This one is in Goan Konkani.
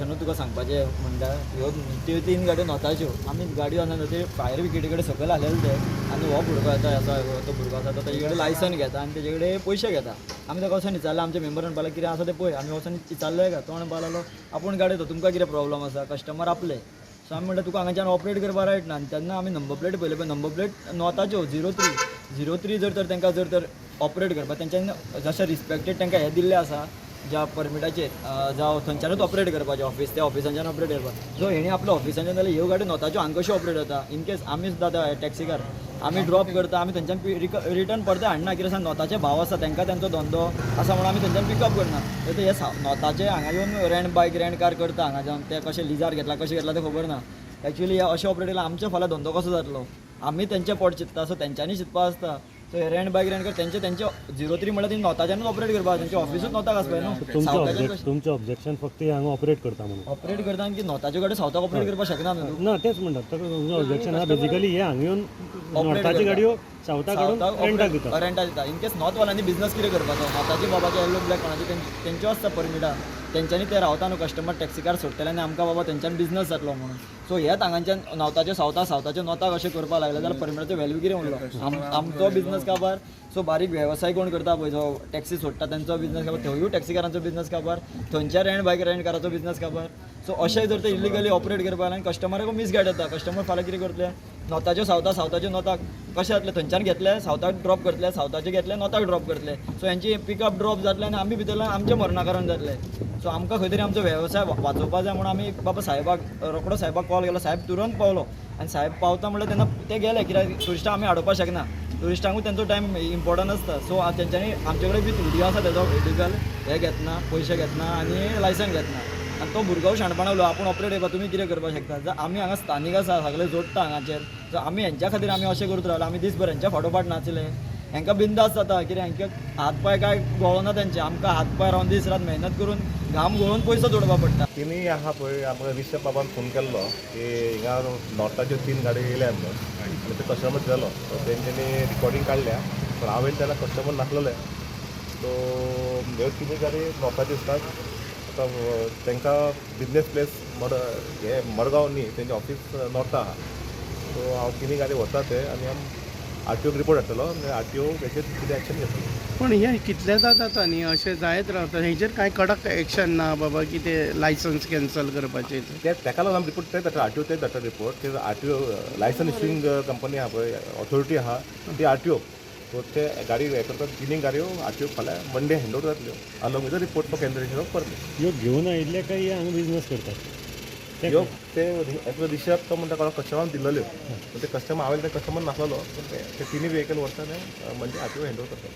ऑपरेशनूच तुका सांगपाचें म्हणटा, ह्यो त्यो तीन गाडयो नॉर्थाच्यो. आमी गाडयो हाडून ते फायर ब्रिगेडी कडेन सकयल हाडलेले ते. आनी हो भुरगो येता आसा, तो भुरगो आसा, तो तेजे कडेन लायसन घेता आनी तेजे कडेन पयशे घेता. आमी ताका वचोन विचारलें, आमचे मेंबर म्हणपाक लागले कितें आसा तें पळय. आमी वचोन विचारलें का, तो म्हणपाक लागलो आपूण गाडी येता, तुमकां कितें प्रॉब्लम आसा, कस्टमर आपले. सो आमी म्हणलें तुका हांगाच्यान ऑपरेट करपाक रायट ना. आनी तेन्ना आमी नंबर प्लेट पळयले, पळय नंबर प्लेट नॉर्थाच्यो 03 03. जर तर तांकां जर तर ऑपरेट करपाक तेंच्यांनी जशें रिस्पेक्टेड तांकां हें दिल्लें आसा ज्या परमिटाचेर, जावं थंयच्यानूच ऑपरेट करपाचें ऑफीस, त्या ऑफिसांच्यान ऑपरेट करपाक. सो हेणी आपल्या ऑफिसांच्यान जाल्यार ह्यो गाडयो नॉर्थाच्यो हांगा कश्यो ऑपरेट जाता? इन केस आमी सुद्दां आतां टॅक्सीकार आमी ड्रॉप करता, आमी थंयच्यान रिटर्न परते हाडना. कित्याक सांग, नॉर्थाचे भाव आसा, तांकां तेंचो धंदो आसा म्हणून आमी थंयच्यान पिकअप करना. तर हे नॉर्थाचे हांगा येवन रेंट बायक, रेंट कार करता हांगाच्यान. ते कशे लिजार घेतला, कशें घेतला तें खबर ना. एक्चुअली हे अशें ऑपरेट केल्यार आमचें फाल्यां धंदो कसो जातलो? आमी तेंचे पोट चिंतता, सो तेंच्यांनी चिंतपा आसता. सो हे रेंट बायक, रेंट कार तेंचे तेंचे 03 म्हळ्यार तेणी नॉर्थाच्यानूच ऑपरेट करपाक, तेंचे ऑफिसूच नॉर्थाक आसपाक न्हू. तुमचें सावथाच्यान ऑब्जेक्ट, तुमचें ऑब्जेक्शन फक्त हे हांगा ऑपरेट करता म्हणून? ऑपरेट करता की नॉर्थाच्यो गाडयो सावथाक ऑपरेट करपाक शकना न्हू तूं. ना, तेच म्हणटा, ताका तुमचें ऑब्जेक्शन आहा बेजिकली हे हांगा येवन नॉर्थाची गाडयो सावथाक हाडून रेंटाक दिता. रेंटाक दिता. इन केस नॉर्थवाल्यांनी बिझनस कितें करपाचो? नॉर्थाची बाबाचे येल्लो ब्लॅक कोणाचे तेंच्यो आसता परमिटां, तेंच्यांनी ते रावता न्हू. कस्टमर टॅक्सीकार सोडटले आनी आमकां बाबा तेंच्यान बिझनस जातलो म्हणून. सो हेच हांगाच्यान नॉर्थाचे सावथाक, सावथाचे नॉर्थाक अशें करपाक लागले जाल्यार परमिटाचो व्हॅल्यू कितें उरलो? आमचो बिझनस काबार. सो बारीक वेवसाय कोण करता पळय, जो टॅक्सी सोडटा तेंचो बिझनस काबार, थंयूय टॅक्सीकारांचो बिझनस काबार, थंयच्या रेंट बायक, रेंट काराचो बिझनस काबार. सो अशें जर ते इलिगली ऑपरेट करपाक लागले, कस्टमराक मिसगायड जाता. कस्टमर फाल्यां कितें करतले? नॉर्थाच्यो सावथा, सावथाच्यो नॉर्थाक कशें जातलें? थंयच्यान घेतले सावथाक ड्रॉप करतले, सावथाचे घेतले नॉर्थाक ड्रॉप करतले. सो हेंची पिकअप ड्रॉप जातलें आनी आमी भितरल्यान आमचें मरणाकरण जातलें. सो आमकां खंय तरी आमचो वेवसाय वाचोवपा जाय म्हणून आमी बाबा साहेबाक, रोकडो साहेबाक कॉल केलो. साहेब तुरंत पावलो आनी साहेब पावता म्हणल्यार तेन्ना ते गेले, कित्याक ट्युरिस्टां आमी हाडोवपाक शकना. ट्युरिस्टांकूय तेंचो टायम इम्पॉर्टंट आसता. सो तेंच्यांनी आमचे कडेन विथ व्हिडियो आसा तेजो, इलिगल हे घेतना, पयशे घेतना आनी लायसन घेतना. आनी तो भुरगो शाणपणा उलो, आपूण ऑपरेट करपा, तुमी कितें करपाक शकता? जर आमी हांगा स्थानीक आसा, सगळे जोडटा हांगाचेर. सो आमी हेंच्या खातीर आमी अशें करत रावले. आमी दीसभर हेंच्या फाटोफाट नाचले. हेंकां बिंदास जाता, कित्याक हेंकां हात पांय काय गळना तेंचे. आमकां हात पांय रावन दीस रात मेहनत करून, घाम गळोवन पयसो जोडपा पडटा. तिनूय आहा पळय, आमकां रिशब बाबान फोन केल्लो की हिंगा नॉर्थाच्यो तीन गाडयो येयल्या म्हणून आनी ते कस्टमर दिलो. सो तेंच्यांनी रिकॉर्डिंग काडल्या, पूण हांवें तेन्ना कस्टमर नासलेले. सो ह्यो तिनूय गाडी नॉर्थाच्यो दिसतात. आतां तांकां बिजनेस प्लेस मड हे मडगांव न्ही, तेंचें ऑफीस नॉर्था आहा. सो हांव तिनूय गाडी व्हरता ते आनी आम आरटीओक रिपोर्ट हाडटलो आनी आरटीओ तेचेर कितें एक्शन घेतलो. पण हे कितलेदां जाता न्ही, अशें जायत रावता. हेजेर कांय कडक एक्शन ना बाबा की ते लायसन्स कॅन्सल करपाचें? ते ताका लागून आमी रिपोर्ट तेच धाडटा, आरटीओ तेच धाडटा रिपोर्ट. ते आरटीओ लायसन इश्यूइंग कंपनी आहा पळय, ऑथॉरिटी आहा ती आरटीओ. सो ते गाडी हे करतात. तिनूय गाडयो आरटीओ फाल्यां मंडे हँड ओवर जातल्यो along with report for cancellation of permit. ह्यो घेवन आयिल्ले काय हे हांगा बिझनस करतात ते? ह्यो ते एज रिशब तो म्हणटा कोणा कस्टमरान दिल्लेल्यो, पूण ते कस्टमर हांवें ते कस्टमर नासलेलो. पूण ते ते तिनूय वेहिकल व्हरता ते म्हणजे आरटीओ हँड ओवर करतात.